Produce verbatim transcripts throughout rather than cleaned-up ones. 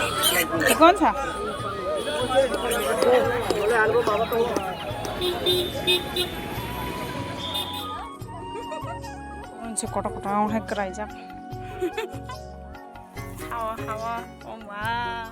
Ikon sa. Unse koto koto ang hai kwraijak. Hawa hawa, oh ma.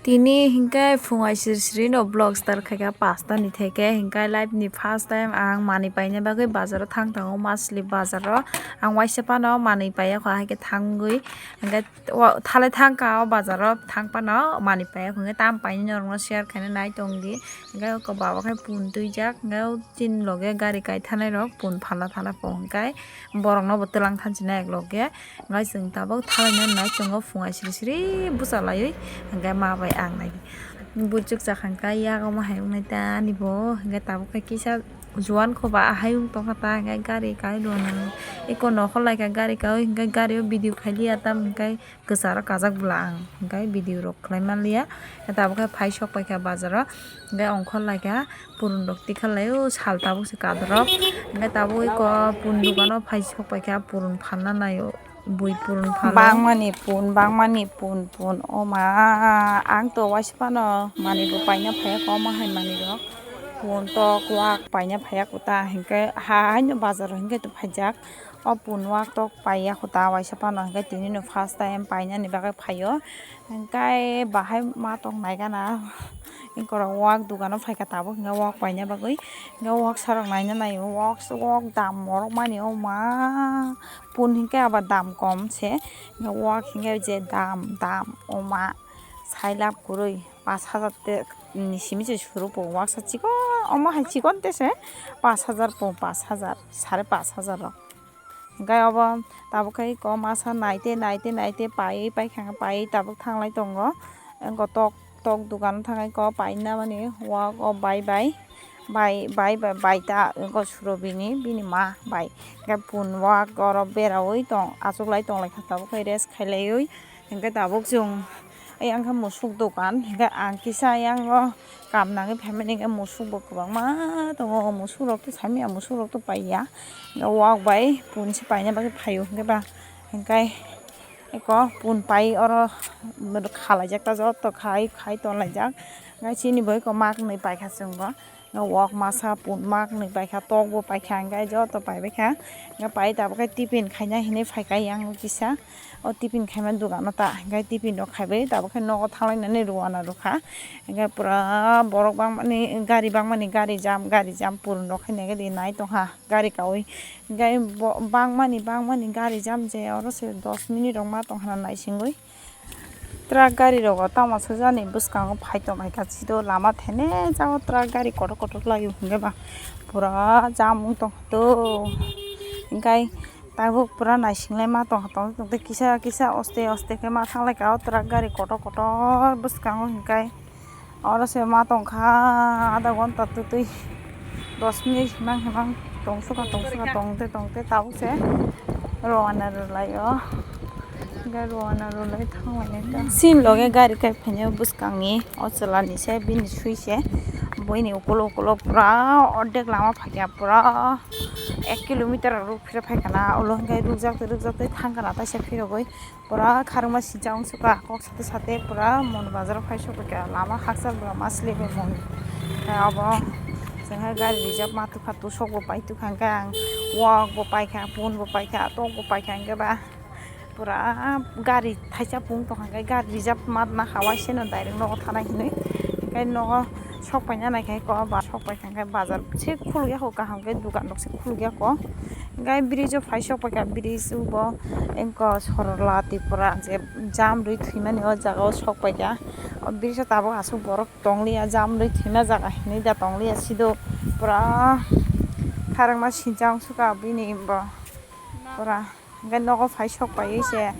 Tini hinkhe phung aisir siri no vlog start khaikha pasta ni theke, hinkhe life ni first time ang manwi paina bagwi bazaro thang thango, masli bazaro. Ang waisa phano manwi paiya kho, haikhe thangwi hinkhe thalai thangkha o bazaro, thang phano manwi paiya kho, hinkhe tam painani norokno share khaina nai tongdi. Hinkhe oko baba khe pun twijak, hinkhe o chini loge gari kai thanai rok pun phalna thana pho, hinkhe borokno bo twlang thanchina ek loge. Hinkhe chwng tabuk thalaina nai tongo, phung aisiri siri bwsa laiwi hinkhe ma bai ang nai. Buchuk chakha hinkhe yago ma hai wngnai ta ani bo, hinkhe tabuk khe kisa juan kho ba ahai wng tongkha ta, hinkhe gari kai rwna eko nokhor laikha gari kai, hinkhe gari o video khailiya tam hinkhe kwcharo kajak bwla ang, hinkhe video rok khlai manliya. Tabuk khe phai sok paikha bazaro, hinkhe ongkhor laikha. Purun rok tikha lai o sal tabuk se kadrok. Hinkhe tabuk eko pun dogano phai sok paikha purun phalna nai o bui purun phano. Bangmani pun, bangmani pun, pun. O ma, ang to waisa phano manwi bo paina phaiya kho, omo hai manwi rok. Pun tok wak paina phaiya kho ta, hinkhe ha haino bazar o hinkhe to phaijak. O pun wak tok paiya kho ta waisa phano, hinkhe tini no first time painani bagwi phaio. Hinkhe bahai ma tong nai gana. Hinkhe oro wak dogano phaikha tabuk hinkhe wak paina bagwi. Hinkhe wak sarok naina naio, wak, wak dam morok mani o ma. Pun hinkhe aba dam kom se. Hinkhe wak hinkhe je dam, dam o ma. Sailab kwrwi pash hajar te ni simi se suru po, waksa chikon, omo hai chikon te se pash hajar po, pash hajar, sare pash hajar rok. Hinkhe obo tabuk khe eko masa naite, naite, naite paiwi paikha, paiwi tabuk thanglai tongo. Eko tok, tok dogan thangwi eko paina mani wak o bai bai, bai, bai, bai, bai ta eko suro bini, bini ma bai. Hinkhe pun wak oro berawi tong, achuklai tonglaikha tabuk khe rest khailaiwi. Hinkhe tabuk chwng ayang khe musuk dogan, hinkhe ang kisa ayang o kam nangwi phaimani hinkhe musuk bo kwbangma tongo, musuk rok to saimanya, musuk rok to paiya, hinkhe wak bai pun se paina bagwi phaio hinkhe ba, hinkhe eko pun pai oro khalaijak ta joto khai khai tonlaijak, hinkhe chini bo eko maknwi paikha chwng bo. Wak masa pun maknwi paikha, tok bo paikha, hinkhe joto paibaikha. Hinkhe pai tabuk khe tiffin khaina hinwi phaikha yang kisa. O tiffin khaima dogano ta, hinkhe tiffin rok khaibai tabuk khe nogo thanglainani rwna rwkha. Hinkhe pura borok bangmani, gari bangmani, gari jam, gari jam purun rok khaina gari nai tongkha, gari kaui. Hinkhe bo bangmani, bangmani gari jam je oro se dos minute rok ma tongkha na naisingwi. Truck gari rogo tamo sujani bwskango phai tonglaikha, chidao lama thene jagao truck gari kotor kotor khlaio, hinkhe ba pura jam wng tongkha to. Hinkhe tabuk pura naisinglai ma tongkha, tongte tongte kisa kisa oste oste khe ma thanglaikha o truck gari kotor kotor bwskango, hinkhe. Oro se ma tongkha adha ghonta twtwi dos minute himang himang tongsukha tongsukha tongte tongte tabuk se rwna rwlaio. Hinkhe rwna rwlai thanglainai ta. Chini loge gari kai phainai bwskangni o chwla ni se bini sui se boini ukulo ukulo pura ordek lama phaikha pura ek kilometer rok phira phaikha na ulo hinkhe rukjak twi rukjak twi thangkha na taisa phirogwi. Pura kharwngma sincha wngsukha kok sate sate pura mon bazaro phai sokphaikha lama hakchal bwla ma slipai mon. Tei obo chwngkhe gari rijak ma tukha tusok bo pai tukha hinkhe ang wak bo paikha pun bo paikha tok bo paikha hinkhe ba pura gari thaisa pung tongkha hinkhe gari rijak ma nakha waiseno direct nogo thanai hinwi hinkhe nogo sokpaina naikha eko ba sokpai. Hinkhe bazar se khuluk ya kho kaham khe dukan rok se khuluk ya kho. Hinkhe bridge o phai sok paikha bridge o bo engko Sorola Tripura je jam rwi thwimani o jaga o sok paikha. O bridge o tabuk aswk borok tongliya jam rwi thwima jaga hinwi da tongliya sido pura kharangma sinchang sukha bini bo pura. Hinkhe nogo phai sok paiwi se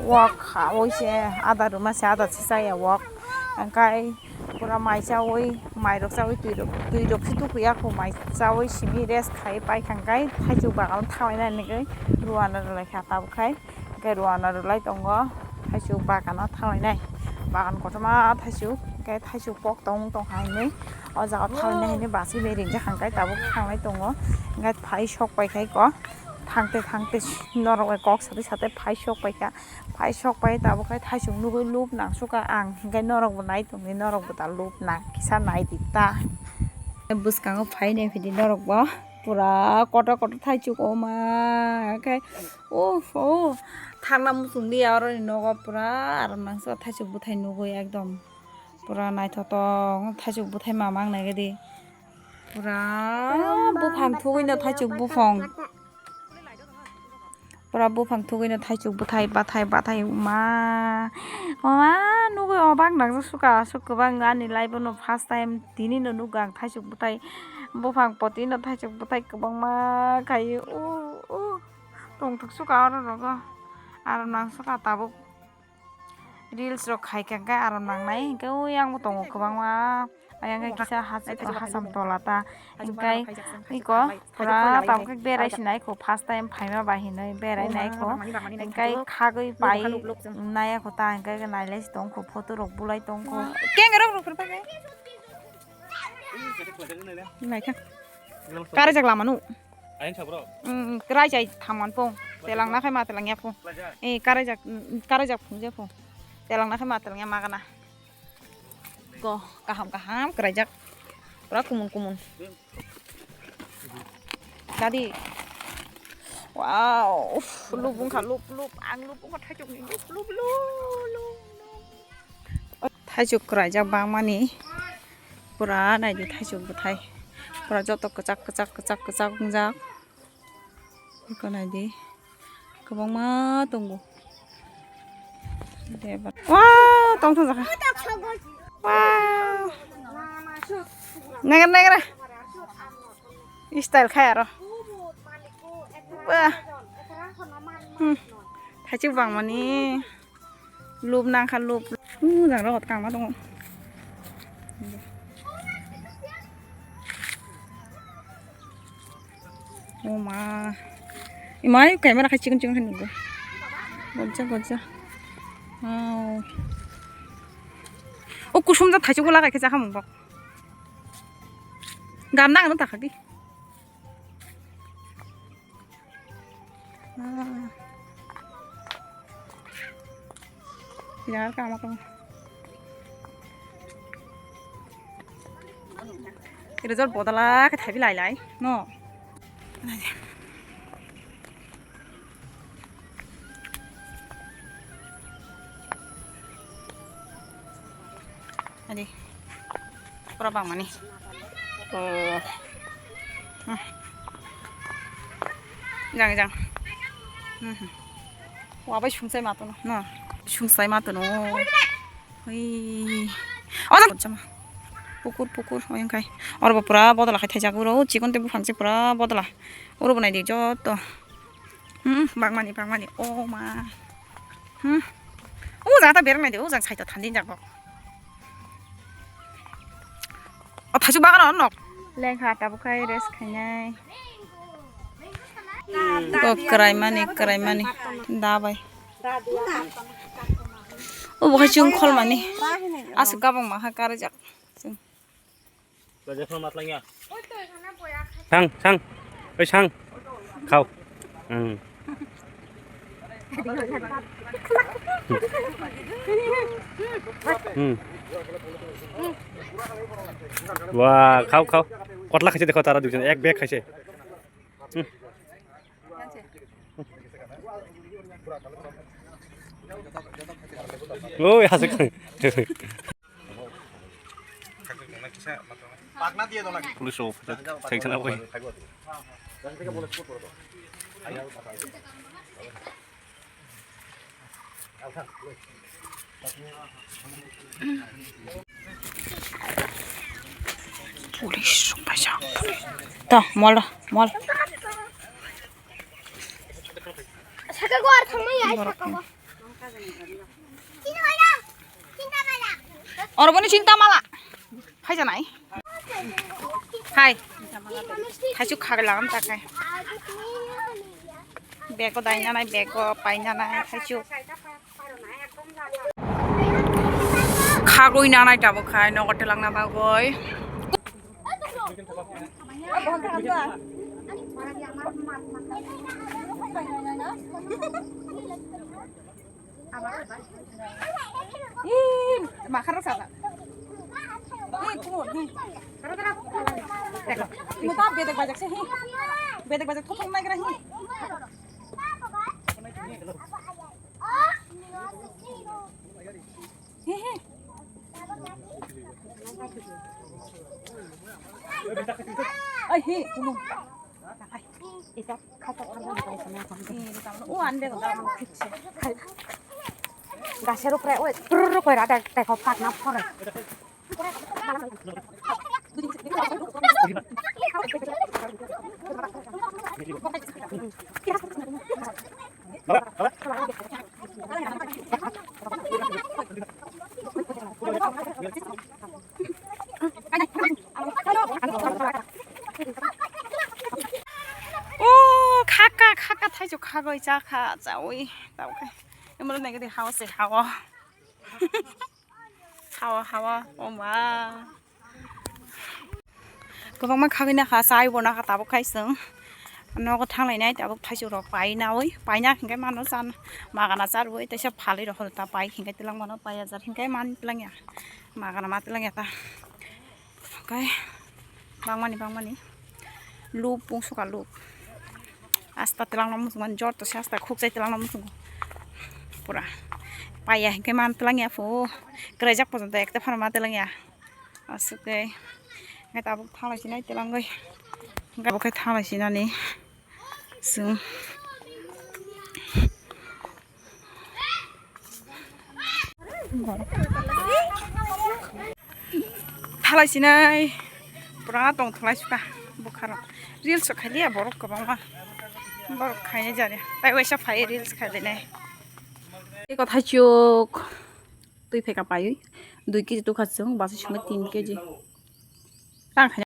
wak khawi se ada rwma se ada se chaya wak. Hinkhe pura mai chawi mai rok chawi twi rok twi rok se tukuya kho mai chawi simi rest khai pai kha hinkhe thaichuk bagan o thanglai nai hinwi rwna rwlai kha tabuk khai hinkhe rwna rwlai tongo thaichuk bagan o thanglai nai bagan kotorma thaichuk hinkhe thaichuk pok tong tong kha hinwi o jaga o thanglai nai hinwi bachwi bai ringjak kha hinkhe tabuk thanglai tongo hinkhe phai sok pai khai ko. Thangte thangte norok bai kok sate sate phai sok paikha. Phai sok pai tabuk khai thaichuk nugui lub nang suka ang, hinkhe norok bo nai tongdi, norok bo da lub nang kisa nai di ta. Bwskango phai nai phidi norok bo pura kotor kotor thaichuk, o ma khe, uff, o thangna muchung di ya, oroni nogo pura aram nang suka thaichuk bwthai nugui ekdom pura naithotok thaichuk bwthai ma mang nai di. Pura buphang thugui no thaichuk buphang. Pura buphang thugui no thaichuk bwthai bathai bathai ma. Mama nugui obak nang suka aswk kwbang ani life no first time tini no nukha ang thaichuk bwthai. Buphang poti no thaichuk bwthai kwbangma khai u u tongthok suka oro rogo. Aro nang suka tabuk. Reels rok khai kha khe aro nangnai, hinkhe ui yang bo tongo kwbangma. Ayang khe kisa has-, hasam tola ta, hinkhe iko pura tabuk khe berai sinai kho, first time phaima bai hinwi berai nai kho, hinkhe khagwi pai nai kho ta, hinkhe nailai si tong kho, photo rok bulai tong kho. Keng rok rw phir pai khe. Naikha. Karajak lama nu. Ayang sabro. Mm, karajak thaman pung. Telang na khai ma telang ya pung. Eh, karajak, mm, karajak phung je pung. Telang na khai ma telang ya magana. Ko, kaham kaham karajak. Pura kumun kumun. Dadi. Wow, uff, lubung kha, lub, lub, ang lubung kha thaichuk ni, lub, lub, lub, lub. Thaichuk kwraijak bangmani. Pura naidi thaichuk bwthai. Pura joto kwchak, kwchak, kwchak, kwchak wngjak. Eko naidi. Kwbangma tongo. Wow, tongthok jakha. Wow. Negra, negra. Style khai aro. Wah. Hmm. Thaichuk bangmani. Lub nangkha lub. Uh, jang rok tangma tongo. Oh ma. Imai camera khai chikon chikon khai nukgo. Gojja gojja. Wow. O kusum ja thaichuk bo lagai khe chakha mung bok. Gam nang ano takha di. Ah. Birat kama kama. Ira jor bodala khe thaibi lai lai, no? Adi. Pura bangmani. Oh. Hmm. Jang, jang. Hmm, hmm. Wa bai sungsai ma tono, no? Sungsai ma tono. Hui. Oh, jang. Pukur, pukur, oyang kai. Oro bo pura bodol khai thaijak uro, chikon te buphang se pura bodol. Oro bo nai di joto. Hmm, bangmani, bangmani. Oh ma. Hmm. O jaga ta bereng nai de, o jaga side o thandi jago. O thaichuk bagan o nok. Lengkha tabuk khai rest khainai. O kwraimani, kwraimani. Da bai. O bo khai chwng kholmani. Aswk gabang ma kha karjak. Thang, thang. Oi, thang. Khao. Hmm. Hmm. Wah, khao, khao. Kotla khaise dekho tara duijon, ek bag khaise. Hmm. Oi, aswk. Police rok section abo. Police rok paisa. To, mol, mol. Saka go ar thangmai ya, saka go. Oro boni chinta mala. Phai janai. Hai. Thaichuk khagwi lagam ta khai. Bego daina nai, bego paina nai, thaichuk. Khagwi nanai tabuk khai, nogo telangna bagwi. Abo hwn kha abo. Ih, makhar rok sasa. Ih, kumur, ih. Teko, imo ta bedek bajak se, ih. Bedek bajak thok thok naigra, ih. Ih, ih. Ai, ih, kumur. Ai, ita. O ande ko. Gasero pre, oi, prr, koi ra, dek, dek, pak na, pore. O khaka, khaka, thaichuk khagoi chakha, chaui, tauke. Emro nai gede hao se hao. Hao, hao, o ma. Kwbangma khagwi nakha, chai bo nakha, tabuk khai chwng nogo thanglainai, tabuk thaichuk rok pai naui, paina hinkhe mano chan, magana charwi, teisa phalwi rok ta pai, hinkhe twlang mano pai ajar, hinkhe man twlang ya, magana ma twlang ya ta. Oke, bangmani, bangmani. Lup, pung suka lup. Asta twlang no muchung mani, jor to se asta khuk chai twlang no muchung. Pura. Paya hinkhe man twlang ya phu. Kwraijak pojonto ekta phano ma twlang ya. Aswk khe. Ngai tabuk thalai sinai twlang goi. Tabuk khe thalai sinani. Chwng. Thalai sinai pura tong thalai suka bukharok. Reels rok khailiya borok kwbangma. Borok khainai jani. Tai waisa phai reels khailainai. Eko thaichuk twi phaika paiwi dui kg tukha chwng basa simi tin kg. Tang khaina.